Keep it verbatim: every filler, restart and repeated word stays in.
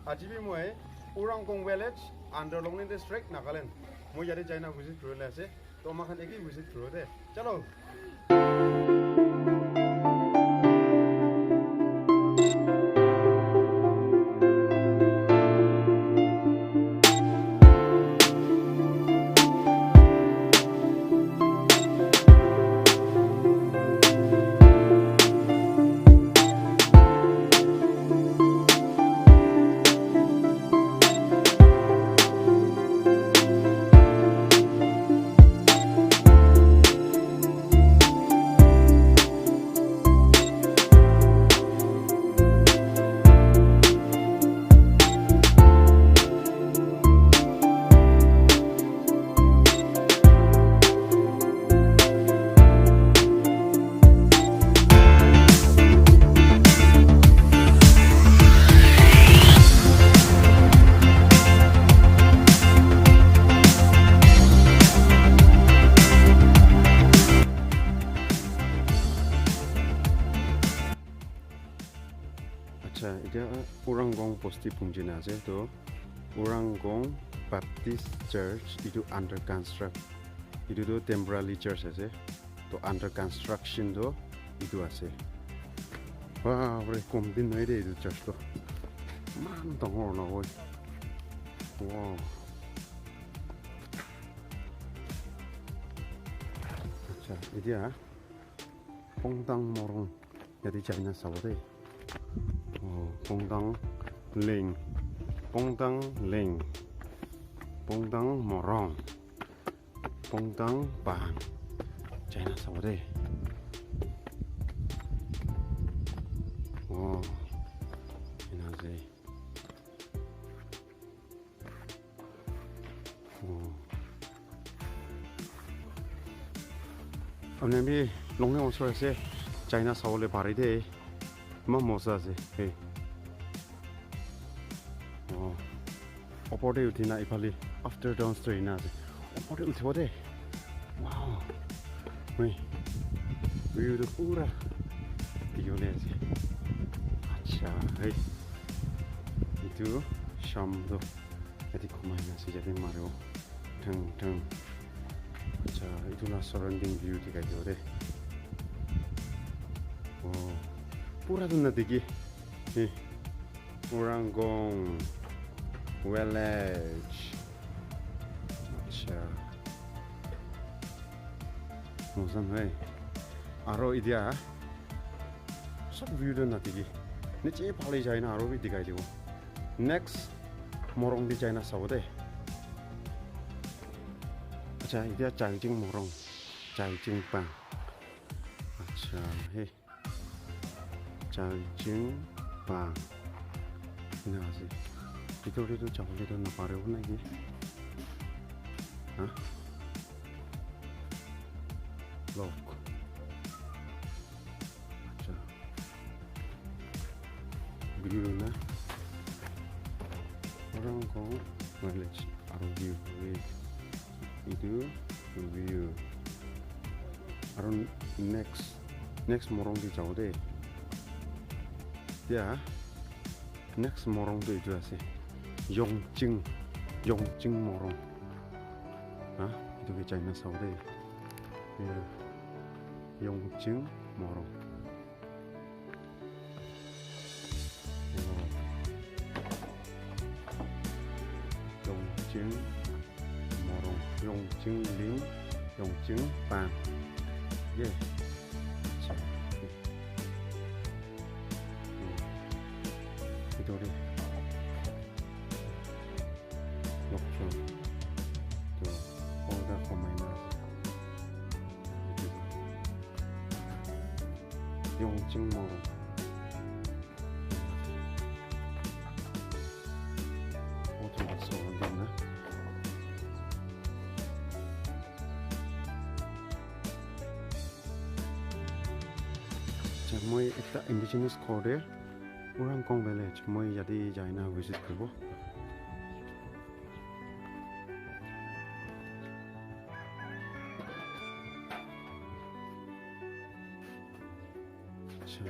Aji bi moi Urangkong village, under Longleng district, Nagaland. Moi yate jaina visit kuribole ase. To moi khan eki visit kuro de. Chalo. Acha, etia Urangkong bosti punji na ase to Urangkong Baptist Church itu under construct. Itu tu temporary church ase. To under construction to itu ase. Wow, bre, kom din nai de itu church to. Iman dangor na oi. Wow. Acha, etia Pongtang Morong. Yate jaina sabo de. Oh, Pongtang Leng. Pongtang Leng. Pongtang Morong. Pongtang Pang. Jaina sabo de. Oh, ina ase. Oh. Apni bi Longleng osor ase, jaina sabole pare de. Iman moza ase. Hey. Oh. Opor te uthi na iphale after dance to ina ase. Opor te uthibo de. Wow. Hey. View tu pura dikhi bole ase. Acha, hey. Itu sham tu. Yate khumai na ase, yate maribo. Thang, thang. Acha, itu la surrounding view dikhai dibo de. Oh, pura tu na dikhi. Eh, Urangkong village. Acha. Moza nai. Aro etia sob view tu na dikhi. Niche phale jai na aro bi dikhai dibo. Next morong te jaina sabo de. Acha, etia Charjing morong. Charjing pang. Acha, hey. Charjing pang. Ina ase. Bhitor te tu jabole tu napare bo naki? Ha? Lock. Acha. View na. Urangkong village. Aro view. Wait. Itu view. Aro next, next morong te jabo de. Ya. Next morong tu itu ase. Yongching. Yongching morong. Ha? Itu ke jaina sabo de. Ya. Yongching morong. Oh. Yongching morong. Yongching ling. Yongching pang. Ye. Acha. Hmm. Itu de. Yokchung. Tu, order for my nurse. Yongching morong. Auto bus order na. Acha, moi ekta indigenous ghor te, Urangkong village, moi yate jaina visit kuribo. Acha.